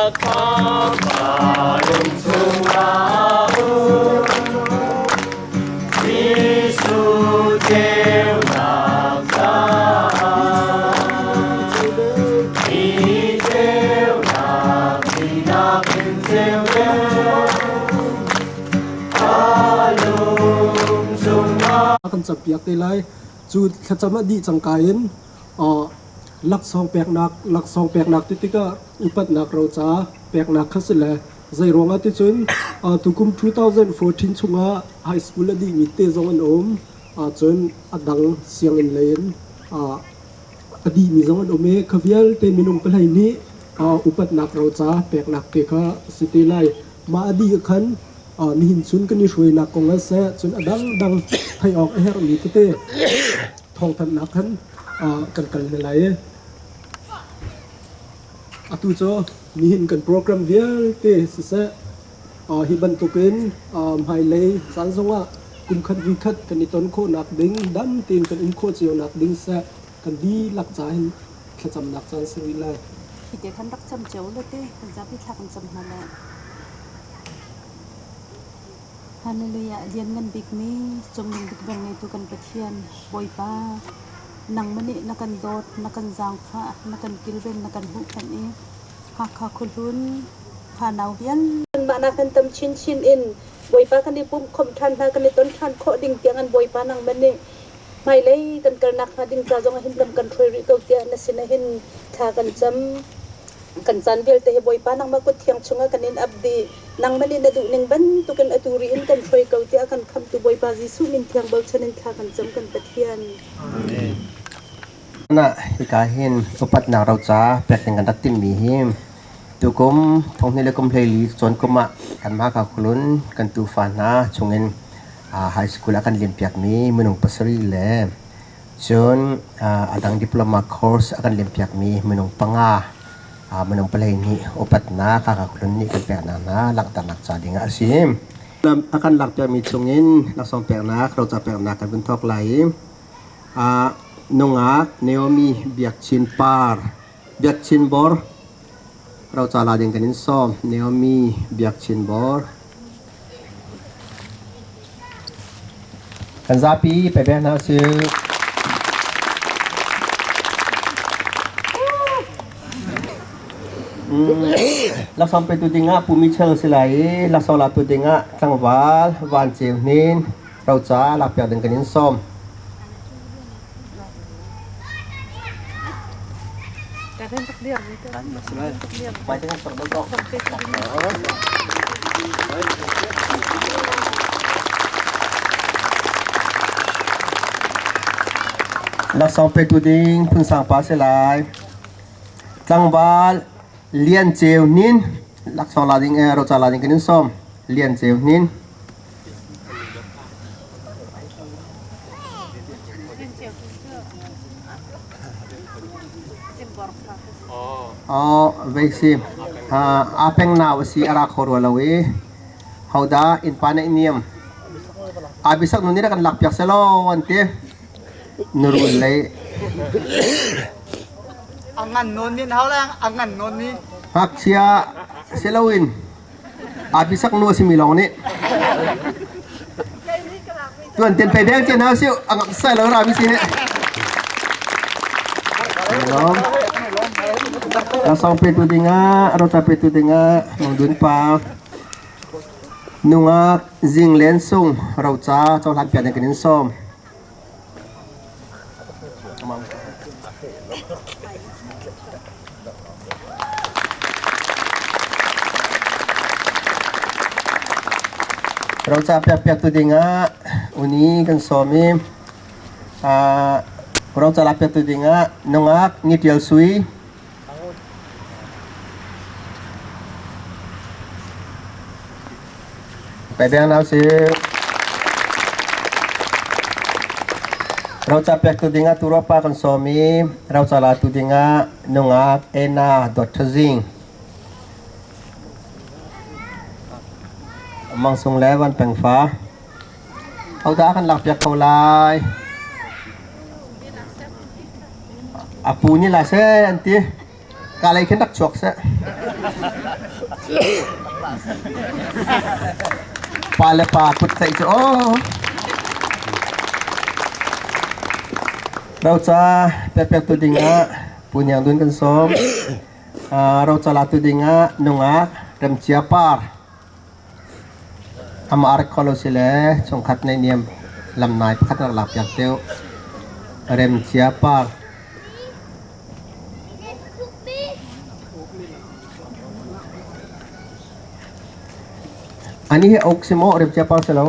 Kan campiak te lai. Cu thlacam a dih cangka in laksawng peknak laksawng peknak ti tikah upatnak roca peknak kha si le zei ruangah ticun tukum 2014 chungah high school a dihmi te zong an um. Cun a dang sianginn lei in a dihmi zong an um i kha vialte minung pahlei nih upatnak roca peknak te kha a si te lai. Mah a dih khan nihin chun kan i hruainak kong ah seh cun a dangdang theih awk a herhmi tete thawngthanhnak khan kan kal hna lai. Atu cu nihin kan program vialte siseh hi bantukin hmailei caan zongah kumkhat vikhat kan i ton khawhnak ding dam tein kan um khawh cio nak ding seh kan dihlak ca hin thlacamnak caan si rih lai. Hite kan rak cam cio le te kan zapi thla kan cam hna lai. Hallelujah lianngan bikmi cungnung bik vel ngeitu kan Pathian Bawipa nangmah nih na kan dawt na kan zaangfah na kan kilven na kan huhphenh i Hakha khuahlun fanau vialte mah nak kan tam chinchin in Bawipa kan i pumhkhawmh ṭhan hna kan i ton ṭhan khawh ding tiang an Bawipa nangmah nih hmailei kan kalnak hnga ding ca zong ah hin lam kan hruai rih ko tiah na sinah hin thla kan cam. Kan caan vialte hi Bawipa nangmah kut thiang chungah kan in ap dih. Nangmah nih na duh ning bantukin atu ri in kan hruai ko tiah kan khamhtu Bawipa Jesuh min thiang bochan in thla kan cam kan Pathian. Amen. Na hika hin upatnak roca pek ding kan rak timhmi hi tukum thonghnih le kum 14 cawn kum ah kanmah ka khulun kan tufa hna chungin high school ah kan limpiakmi minung pasarih le cun a dang diploma course a kan limpiakmi minung panga minung 12 upatnak Hakha Khulun nih kan peknak hna langhternak ca ding ah a si. A kan lakpiakmi chungin laksawng peknak, roca peknak kan vun thawk lai i nungak Naomi Biakchin Par Biakchin Bor roca la ding kan in sawm. Naomi Biakchin Bor. Kan zapi pe bek hna usih. Laksawng petu dingah Pu Michel si lai i laksawng latu dingah tlangval Van Ceu Hnin roca lakpiak ding kan in sawm. Laksawng petu ding Phunsang pa si lai. Tlangval Lian Ceu Hnin laksawng la ding roca la ding kan in sawm. Lian Ceu Hnin. Vei si. Aa peng nau a si a ra kho rua lo i hodah innpa na i niam. Abisak nu nih rak kan lakpiak selaw an ti. Nurul lei. A ngan nawn min hau lang a ngan nawn mi. Ngakchia si loin Abisak nu a simi lawng nih tuan ten pe deng chen ha siu a ngam sai lo ra mi si he. Lasawng pe tu dingah rota pe tu dingah mangdun pa nungak zing len sung roca cohlan pian kan in sawm. Roca piakpiak tu dingah uni kan sawm i roca lak piak tu dingah nungak ni Tial Sui Pe beng nau si. Roca pek tu dingah Turopa kan sawm i roca la tu dingah nungak Ena Dot Thazing. Mang Sung le Van Peng Fa. Hodah kan lak piak ko lai? A pu nih la seh an ti. Ka lei khin rak chuak seh. Pa le pa kut tlaih cu aw. Roca pekpek tu dingah Pu Niang Dun kan sawm. Roca latu dingah nungak Remcia Par. Amah a rat kho lo si le chungkhat naihniam lamnai pakhat rak lak piak deuh. Remcia Par. Ani hi ok si maw Remcia Par si lo?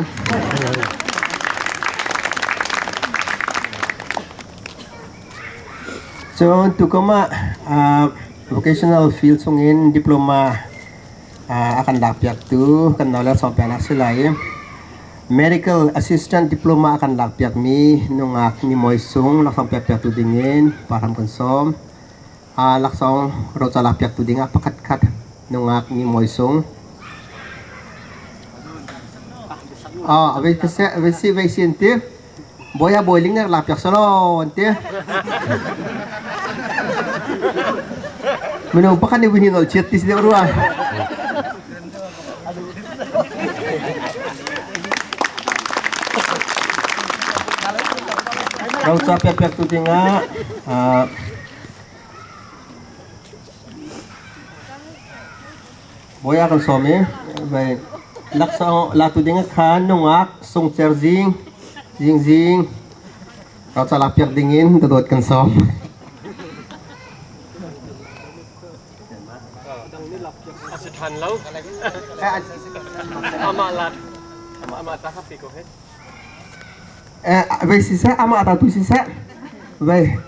Cun tukum ah vocational field chungin diploma a kan lakpiaktu kan nau le sawmpiaknak si lai i medical assistant diploma a kan lakpiakmi nungak Ni Mawi Sung laksawng pekpiaktu dingin parham kan sawm. Laksawng roca lakpiaktu dingah pakhat khat nungak Ni Mawi Sung. Oh, vei vei si vei si an ti. Bawi a bawi ling nek lakpiak selaw an ti. Minung pakhat nih vui nol chiat ti si deuh rua. Roca pek tu dingah Bawi a kan sawm i vai laksawng latu ding ah khan nungak sungcer zing zingzing roca lak piak ding in dawt kan sawm. A si ṭhan lo. Amah lak amah ta hapi ko he. Eh, vai siseh amah ta tu siseh vai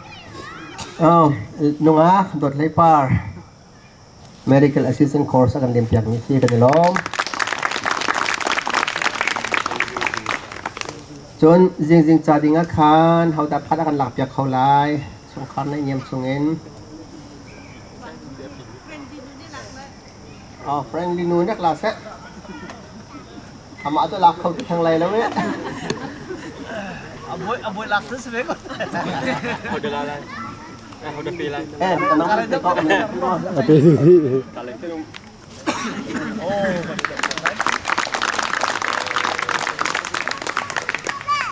oh nungak dawt hlei par Medical Assistant course a kan limpiakmi si kan i lawm. Cun zingzing ca ding ah khan hodah phat a kan lakpiak kho lai chungkhar naihniam chungin. Oh, friendly nu nek la seh. Amah cu lak kho ti theng lai lo eh. Aboi aboi lak tu si ve ko.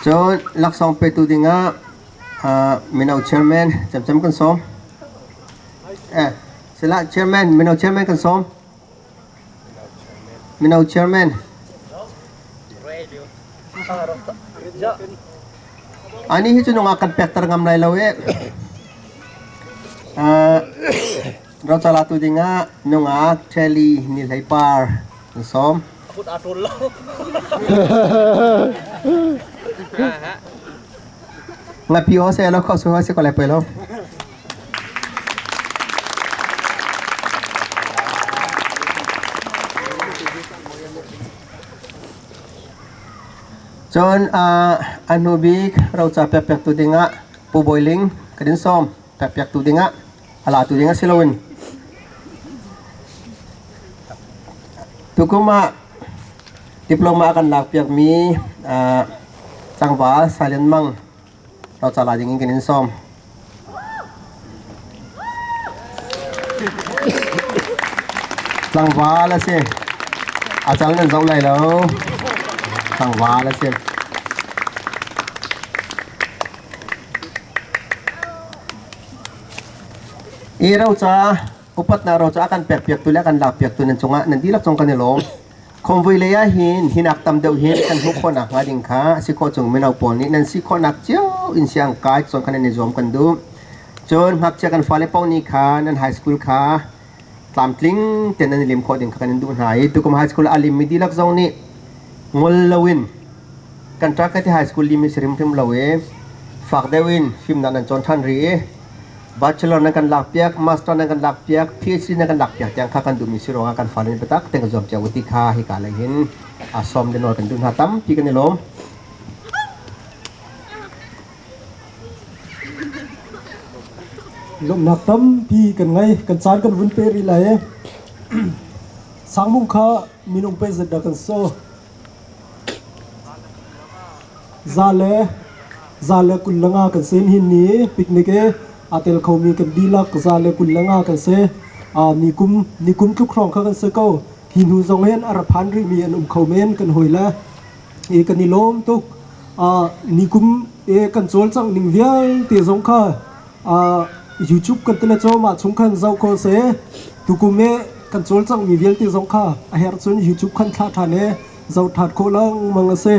Cun laksawng petu dingah mino chairman camcam kan sawm. Eh, sila chairman, mino chairman kan sawm. Mino chairman. Ani hi cu nungak kan pekter ngam lai lo i roca tu dingah nungak Telly Ni Hlei Par an sawm. Kut aa ṭawl lo. Ngapi ho se lo kho su ho se ko lai poi lo. Cun a hnu bik roca pekpiaktu dingah Pu Bawi Ling ka din sawm pekpiaktu dingah a latu ding a si loin. Tukum ah diploma a kan lakpiakmi tlangval Salian Mang roca la ding in kan in sawm. Tlangval a si. A cal nan zoh lai lo. Tlangval a si. I roca upatnak roca a kan pekpiaktu le a kan lakpiaktu nan cungah nan dihlak cung kan i lawm. Convoy lei ah hin hinak tam deuh hin kan hmuh khawhnak hnga ding kha a si khawh chung mino pawl nih nan si khawhnak cio in siang kai cawn kha nan i zuam kan duh. Cun ngakchia kan fale paoh nih kha nan high school kha tlamtling tein nan i lim khawh ding kha kan in duh hna i tukum high school a limmi dihlak zong nih ngol loin kan ṭa high school lim hi si hrimhrim lo i fak deuh in fimnak nan cawn ṭhan rih i Bachelor nan kan lakpiak, master nan kan lakpiak, PhD nan kan lakpiak tiang kha kan duhmi si ruangah kan fale nih biatak tein kan zuam cio ti kha hika lei hin a sawm le nawl kan duh hna tampi kan i lawm. Lawmhnak tampi kan ngei. Kan caan kan vun pe rih lai i Sangmung kha minung pe zat dah kan so. Za le 125 kan si. Nihin ni picnic i aa tel khomi kan dihlak 125 kan si. Nikum nikum tluk hrawng kha kan si ko. Hi hnu zong hin a ra phan rihmi an um kho men kan hawi le i kan i lawm tuk. Nikum i kan cawlcangh ning vialte zong kha YouTube kan tile caw mah chung khan zoh ko seh. Tukum i kan cawlcanghmi vialte zong kha a herh cun YouTube khan thlah ṭhan i zoh ṭhan khawh lengmang a si.